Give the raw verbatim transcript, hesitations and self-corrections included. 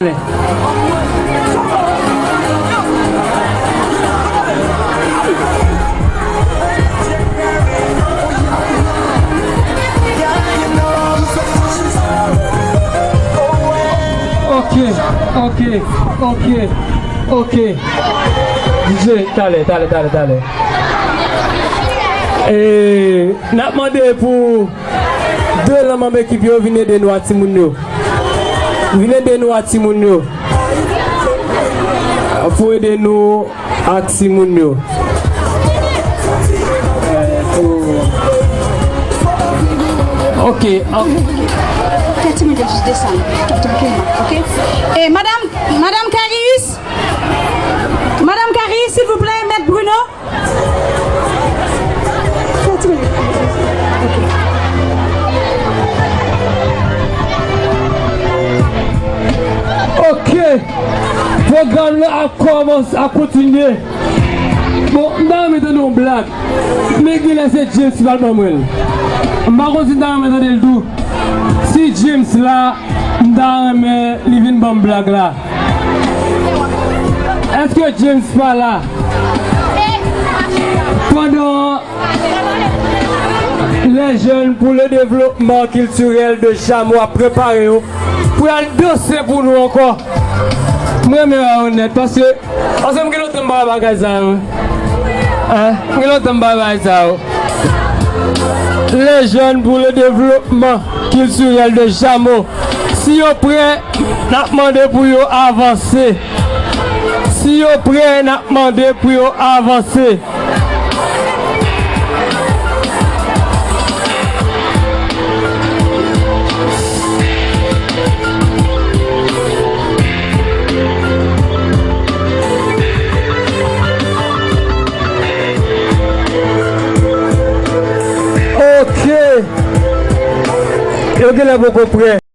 Ok, ok, ok, ok. D J, talè, talè, talè, talè. E, n ap mande pou de nan manm ekip yo vin ede nou ak timoun yo. Vin ede nou ak timoun yo. Pou ede nou ak timoun yo. Ok, ok. Fè timoun yo jis desann, tou trankilman, ok? E, madam, madam Caris, madam Caris, silvouplè, mèt Bruno. Fè timoun yo. Ok. Ok. Pwogram nan ap kòmanse, ap kontinye. Bon, m ta renmen tande yon blag. Men genlè se James ki pral ban mwen l. M pa konn si m ta renmen tande l tou. Si James la, m ta renmen li vin ban m blag la. Èske James pa la? Pandan Les Jeunes pour le Développement Culturel de Jameau ap prepare yo pou y al danse pou nou ankò. Mwen renmen wè yo nèt, paske, paske m gen lontan m pa wè bagay sa yo. Hein? M gen lontan m pa wè bagay sa yo. Les Jeunes pour le Développement Culturel de Jameau. Si yo prè, n ap mande pou yo avanse. Si yo prè, n ap mande pou yo avanse. Ok. Yo genlè poko prè.